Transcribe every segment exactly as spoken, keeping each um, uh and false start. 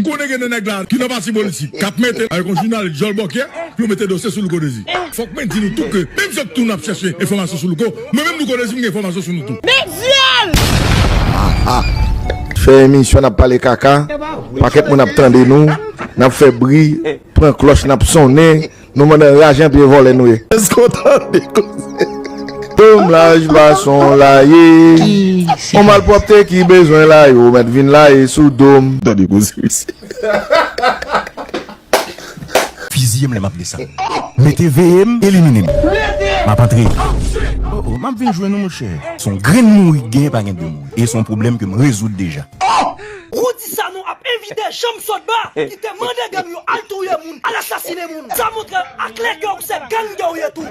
Konnen gen de nèg la ki nan pati politik k ap mete avèk yon jounalis djòl bòkyè pou yo mete dosye sou Louko Dezi. Fòk mwen di nou tou ke menm jan tou n ap chèche enfòmasyon sou Louko, mwen menm Louko Dezi m gen enfòmasyon sou nou tou. Fè emisyon, n ap pale kaka, pakèt moun ap tande nou, n ap fè bri, pran klòch, n ap sonnen, nou mande raje anpye, vòlè nou ye. Èske w tande koze? Dom laj pa son laye. On malpwòpte ki bezwen laye, ou mèt vin laye sou dom. Tande koze, mesye. Fiziye m lè m ap desann. Mete veye m, elimine m. M ap antre. Oh, oh, m ap vin jwenn ou, monchè. Se yon grenn mouri k genyen, pa gen de mouri. E se yon pwoblèm ke m rezoud deja. Roudy Sanon ap envite Jean Sotba, ki te mande gang yo al touye moun, al asasine moun. Sa montre aklè ke w se gang ke w ye tou.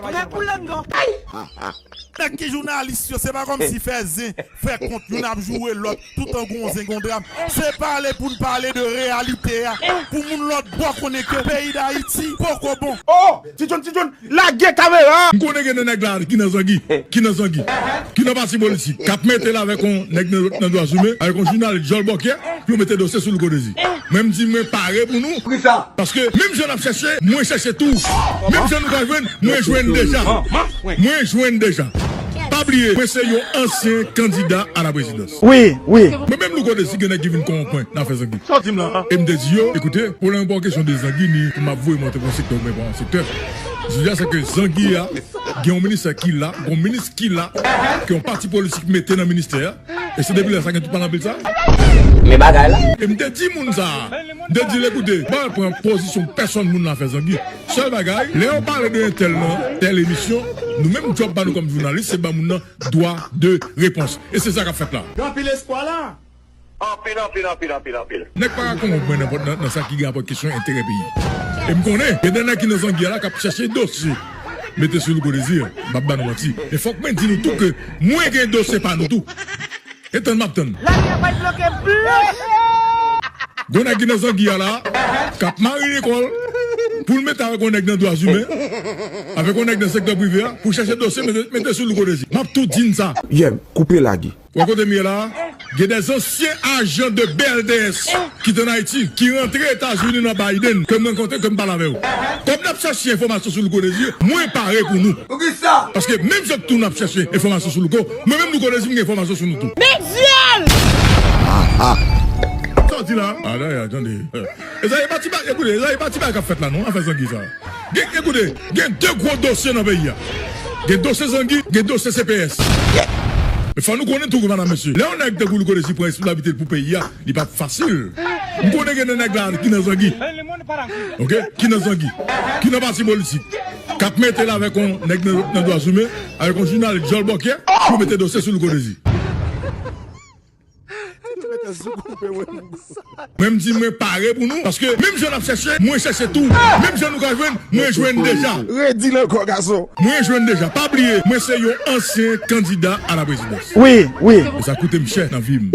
Nèg ki jounalis yo, se pa kòmsi fè zen, fè kont, youn ap joure lòt, toutan gon zen, gon dram. Se pale pou n pale de reyalite a, pou moun lòt bò konnen ke peyi Dayiti poko bon. Oh! Ti John, Ti John, lage kamera! M konnen gen de nèg la ki nan zangi, ki nan zangi, ki nan pati politik, k ap mete l avèk yon nèg nan, nan dwa imen, avèk yon jounalis djòl bòkyè, pou yo mete dosye sou Louko Dezi. Mwen m di mwen pare pou nou. Poukisa? Paske menm jan n ap chèche, mwen chèche tou. Menm jan nou ka jwenn, mwen jwenn deja. Mwen jwenn deja. Pa bliye, mwen se yon ansyen kandida a la prezidans. Wi, wi. Mwen menm Louko Dezi gen nèg ki vin kòwonp mwen nan afè zangi. Sa w di m la a? E m te di yo, ekoute, pwoblèm pa yon kesyon de zangi, ni pou m ap voye monte pou yon sektè oubyen pa yon sektè. Jodi a, se ke zangi a, gen yon ministè ki la, gen yon minis ki la, ke yon pati politik mete nan ministè a. E se depi lè sa gen tout pale anpil sa. Men bagay la. E m te di moun sa a. M te di l, ekoute, pa pran pozisyon pèsonn moun nan afè zangi. Sèl bagay, lè yo pale de entèl nan tèl emisyon, nou menm djòb pa nou kòm jounalis, se ban moun nan dwa de repons. E se sa k ap fèt la. Gen anpil espwa la. Anpil, anpil, anpil, anpil, anpil. Nèg pa ka kòwonp mwen nenpòt nan, nan sa ki gen rapò kesyon enterè peyi. E m konnen, gen de nèg ki nan zangi a la k ap chèche dosye. Mete sou Louko Dezi, m p ap ba nou manti. E fòk mwen di nou tou ke mwen gen dosye pa nou tou. E tann m ap tann. Lalè pral bloke plis. Gon nèg ki nan zangi a la, k ap marine kò l, pou l mete avèk yon nèg nan dwa imen, avèk yon nèg nan sektè prive a, pou chèche dosye, mete, mete sou Louko Dezi. M ap tou di n sa. Yeah, koupe lage. Ou wè kote m ye la a? Gen de zansyen ajan de B L D S ki t ann Ayiti, ki rantre Etazini nan Biden, ke m rankontre, ke m pale avè yo. Kòm n ap chèche enfòmasyon sou Louko Dezi, mwen pare pou nou. Poukisa? Paske menm jan tou n ap chèche enfòmasyon sou Louko, mwen menm Louko Dezi, m gen enfòmasyon sou nou tou. Mezye! Sa w di la? Ala, tande. E sa, e pa ti bagay, ekoute, e sa, e pa ti bagay k ap fèt la, non, afè zangi sa. Gen, ekoute, gen de gwo dosye nan peyi a. Gen dosye zangi, gen dosye C P S. Men fò nou konnen tou, medam, mesye, lè yon nèg tankou Louko Dezi pran responsablite pou peyi a, li p ap fasil. M konnen gen de nèg la ki nan zangi. Oke? Ki nan zangi. Ki nan pati politik. K ap mete l avèk yon nèg nan, nan dwa imen, avèk yon jounalis djòl bòkyè, pou mete dosye sou Louko Dezi. Mwen m di mwen pare pou nou, paske menm jan n ap chèche, mwen chèche tou. Menm jan nou ka jwenn, mwen jwenn deja. Redi l ankò, gason. Mwen jwenn deja. Pa bliye, mwen se yon ansyen kandida a la prezidans. Wi, wi. E sa koute m chè nan vi m.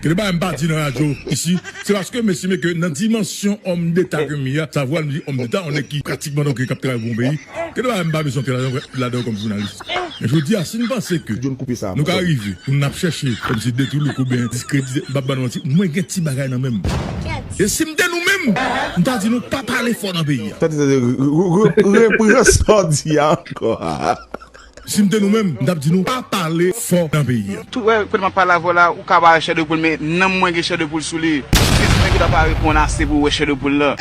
Gen de bagay m pa di nan radyo isi, se paske m estime ke nan dimansyon òm deta ke m ye a, sa vwa m di òm deta, yon nèg ki pratikman donk k ap travay pou yon peyi, gen de bagay m pa bezwen antre ladan, ladan kòm jounalis. Men jodi a, si n panse ke nou ka rive pou n ap chèche kòmsi detwi Louko oubyen diskredite, m p ap ba nou manti, mwen gen ti bagay nan men m. E si m te nou menm, m ta di nou pa pale fò nan peyi a. Tande, tande, re-, re-, re-, repran sa w di a ankò. Si m te nou menm, m t ap di nou pa pale fò nan peyi a. Tout, wè, kote m ap pale avè w la, ou ka pa wè chè de poul, men nanm mwen gen chè de poul sou li. Fizik mwen gentan pa reponn ase pou wè chè de poul la.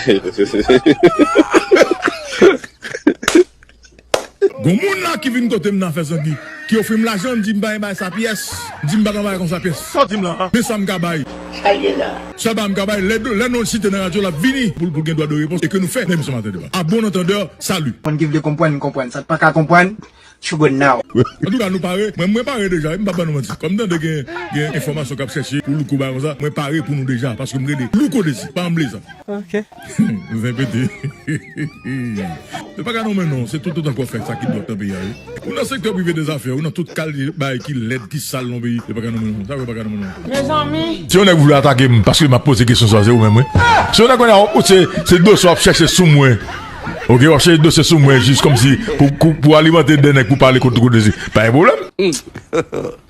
Gon moun la ki vin kote m nan afè zangi, ki ofri m lajan, m di m pa gen bagay sa pyès. M di m pa nan bagay konsa pyès. Sa w di m la, an? Men sa m ka bay. Sa l ye la. Sèl bagay m ka bay, lè, lè nou site nan radyo, l ap vini pou, pou l gen dwa de repons e ke nou fè nan emisyon Maten Deba. A bon antandè, sali. Moun ki vle konprann, konprann. Sa k pa ka konprann, you good now. Antouka, nou pare. Mwen, mwen pare deja, wi, m p ap ba nou manti. Kòm m tande gen, gen enfòmasyon k ap chèche pou Louko bagay konsa, mwen pare pou nou deja, paske m rele Louko Dezi, pa ann bliye sa. Ok. Zen pete. Se pa ka non, men non, se tout otan ke w fè sa ki dwòt nan peyi a, wi. Ou nan sektè prive dèzafè, ou nan tout kalite bagay ki lèd, ki sal nan peyi, se pa ka non, men non. Sa vre, pa ka non, men non. Mezanmi. Si yon nèg vle atake m, paske m ap poze kesyon sa, se ou menm, wi. Si yon nèg konnen, ou se, se dosye w ap chèche sou mwen. Ok, w ap chèche dosye sou mwen jis kòmsi pou, pou, pou alimante de nèg pou pale kont Louko Dezi. Pa gen pwoblèm.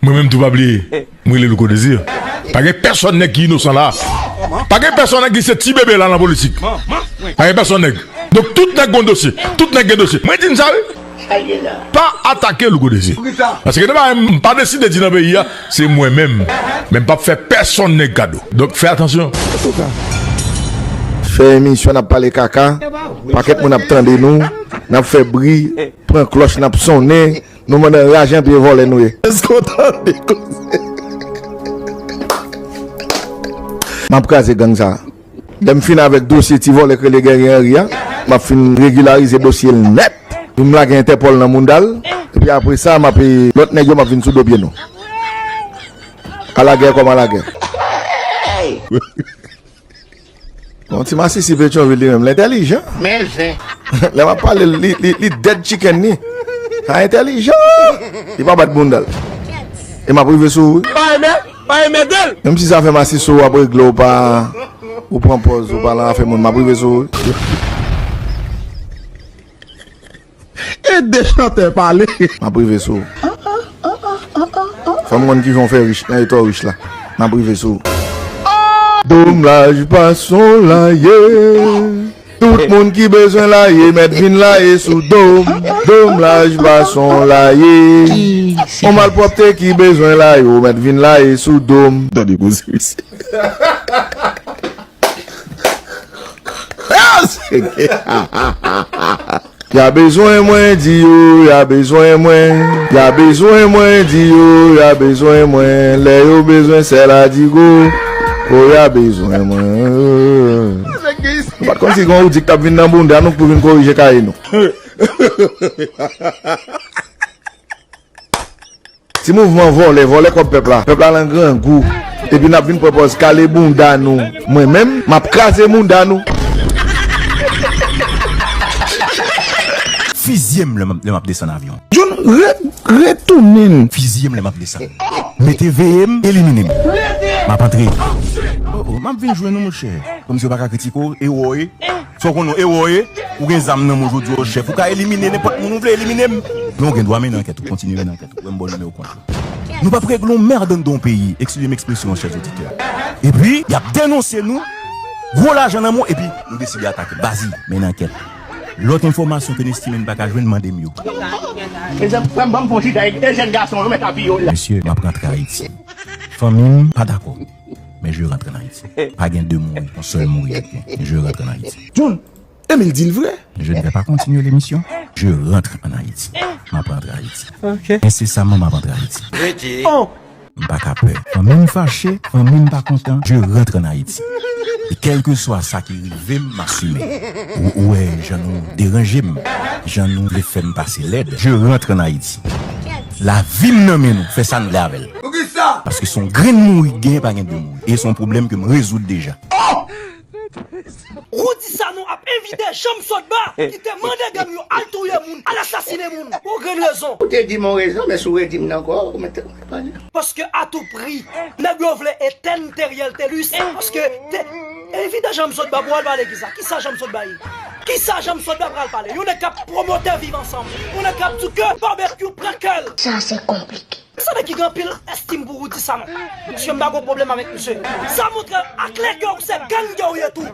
Mwen menm tou pa bliye, mwen rele Louko Dezi. Pa gen pèsòn nèg ki inosan la. Pa gen pèsòn nèg ki se ti bebe la nan politik. Pa gen pèsòn nèg. Donk tout nèg gon dosye. Tout nèg gen dosye. Mwen di n sa wi. Pa atake Louko Dezi. Paske nan bagay m pa deside di nan peyi a, se mwen menm. Men m p ap fè pèsòn nèg kado. Donk fè atansyon. Fè emisyon n ap pale kaka. Pakèt moun ap tande nou. N ap fè bri. Pran klòch n ap sonnen. Nou mande raje anpil vòlè nou ye. Èske w tande koze? M ap kraze gang sa. Lè m fin avèk dosye ti vòlè k rele Guerrier Henry a, m ap fin regilarize dosye l nèt. Pou m lage entèpòl nan mounda l. Epi apre sa, m ap lòt nèg yo, m ap vin sou do pye nou. Alagè kòm alagè. Bon, ti masisi Petyonvil li menm, l entèlijan. Men zen. Lè m ap pale, li, li, li dead chicken ni. Sa entèlijan. Li pa bat bounda l. E m ap rive sou ou wi. Pa enmède l. Menm si sa fè masisi w ap regle w pa, ou pran pòz ou pa nan afè moun, m ap rive sou ou wi. Ede chantè pale. M ap rive sou ou. Fò m konn kijan w fè rich nan eta w rich la. M ap rive sou ou. Domlaj pa son la ye. Tout moun ki bezwen la ye mèt vin la ye sou do m. Domlaj pa son la ye. On malpwòpte ki bezwen la yo mèt vin la ye sou do m. Tande koze misye. Ya bezwen mwen, di yo, ya bezwen mwen. Ya bezwen mwen, di yo, ya bezwen mwen. Lè yo bezwen sè Ladigo, o ya bezwen mwen. Nou pa t konn si gen yon Roody k t ap vin nan bounda nou pou vin korije kaye nou. Ti mouvman vòlè, vòlè kòb pèp la. Pèp la nan grangou. Epi n ap vin pran pòz kale bounda nou. Mwen menm, m ap kraze bounda nou. Fizye m lè m, lè m ap desann avyon. John, re, retounen. Fizye m lè m ap desann. Mete veye m, elimine m. M ap antre. Oh, oh, m ap vin jwenn ou, monchè. Kòmsi yo pa ka kritike w, e w ye. Fò w konnen w ewo ye, ou gen zam nan men w jodi a, chèf. Ou ka elimine nenpòt moun ou vle elimine m. Men w gen dwa mennen ankèt, ou kontinye mennen ankèt. Ou wè m ba w nimewo kont ou. Nou p ap regle yon mèd anndan yon peyi, excusez m ekspresyon an, chèz oditè. Epi, y ap denonse nou, gwo lajan nan men w, epi nou deside atake. Bazi, mennen ankèt. Lòt enfòmasyon ke n estime n pa ka jwenn, mande m yo. Mezanmi, frè m, ban m fè yon chita, e jèn gason, yo mèt apiye w la. Mesye, m ap rantre Ayiti. Fanmi m pa dakò. Mais je rentre en Haïti. Pa gen de mouri, yon sèl mouri ap gen. Je rentre en Haïti. John, Emil di l vre. Je ne vais pas continuer l'émission. Je rentre en Haïti. M ap rantre Ayiti. Ok. Ensesaman, m ap rantre Ayiti. Rete. Oh! M pa ka pè. Fanmi m fache, fanmi m pa kontan. Je rentre en Haïti. E kèlkeswa sa ki rive m, m asime. Ou, ou wè jan nou deranje m, jan nou vle fè m pase lèd. Je rentre en Haïti. Lavi m nan men nou, fè sa nou vle avè l. Poukisa? Paske se yon grenn mouri k genyen, pa gen de mouri. E se yon pwoblèm ke m rezoud deja. Roody Sanon ap envite Janm Sòtba, ki te mande gang yo al touye moun, al asasine moun, pou grenn rezon. Ou te di m yon rezon, men si w redi m nan ankò, ou mèt pale. Paske a tou pri, nèg yo vle etèn Theriel Thelus, paske te, envite Janm Sòtba pou al pale kisa? Kisa Janm Sòtba ye? Kisa Janm Sòtba pral pale? Yon nèg k ap pwomote viv ansanm. Yon nèg k ap di ke Barbecue pran kè l. Sa se konplike. Se nèg ki gen anpil estim pou Roody Sanon. Mesye, m pa gon pwoblèm avèk misye. Sa montre aklè ke w se gang ke w ye tou.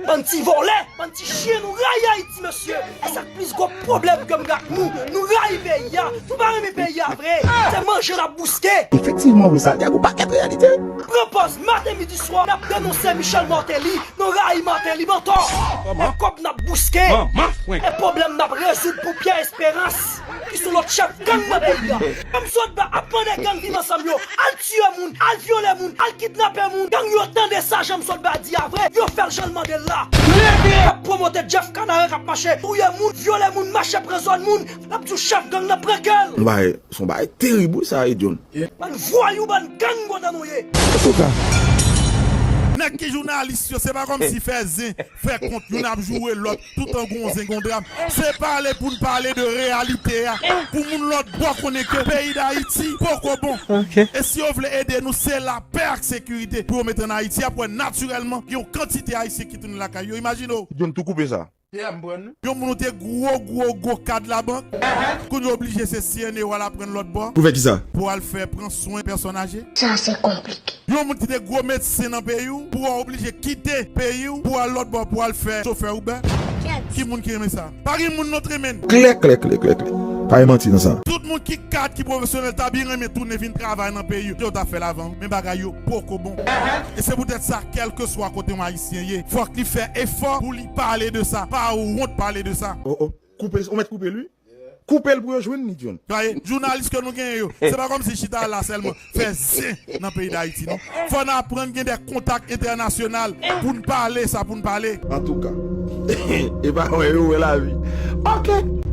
Bann ti vòlè, bann ti chen, nou rayi Ayiti, mesye. E sa k plis gwo pwoblèm ke m gen ak nou. Nou rayi peyi a. Nou pa renmen peyi a vre. Se manje n ap bouske. Efektivman, wi, Santiago, pakèt reyalite. Pran pòz maten, midi, swa, n ap denonse Michel Martelly. Nou rayi Martelly, mantò. E kòb n ap bouske. E pwoblèm n ap rezoud pou Pierre Espérance, ki se lòt chèf gang nan peyi a. Janm Sòtba ap mande gang Viv Ansanm yo al tiye moun, al vyole moun, al kidnape moun. Gang yo tande sa Janm Sòtba di a vre, yo fè l jan l mande l la. Y ap pwomote Jeff Kanare k ap mache touye moun, vyole moun, mache pran zòn moun. L ap di w chèf gang nan pran kè l. Nou bay, se yon bagay terib wi sa, Edyon. Bann vwayou, bann gang kontan nou ye. Antouka, Nèg ki jounalis yo, se pa kòmsi fè zen, fè kont, youn ap joure lòt, toutan gon zen, gon dram. Se pale pou n pale de reyalite a. Pou moun lòt bò konnen ke peyi Dayiti poko bon. E si yo vle ede nou, se lapè ak sekirite pou yo mete ann Ayiti. Apre, natirèlman, gen yon kantite Ayisyen ki tounen lakay yo. Imajine w. John, tou koupe sa. Yon moun ou te gwo, gwo, gwo kad labank. Kounye a oblije se C N A w al aprann lòt bò. Pou fè kisa? Pou al fè pran swen pèsòn aje. Sa se konplike. Yon moun ki te gwo medsen nan peyi w, pou w oblije kite peyi w, pou al lòt bò, pou al fè chofè Uber. Ki moun ki renmen sa? Pa gen moun nou t renmen. Klè, klè, klè, klè, klè. Pa gen manti nan sa. Tout moun ki kad, ki pwofesyonèl, ta byen renmen tounen vin travay nan peyi yo. Yo ta fè l avan, men bagay yo poko bon. E se poutèt sa, kèlkeswa kote yon Ayisyen ye, fòk li fè efò pou li pale de sa. Pa wont pale de sa. Oh, oh. Koupe, ou mèt koupe l, wi. Koupe l pou yo jwenn li, John. Gade, jounalis ke nou genyen yo, se pa kòmsi chita la sèlman, fè zen nan peyi Dayiti, non. Fò n aprann gen de kontak entènasyonal pou n pale sa pou n pale. Antouka, e pa mwen yo wè lavi. Ok.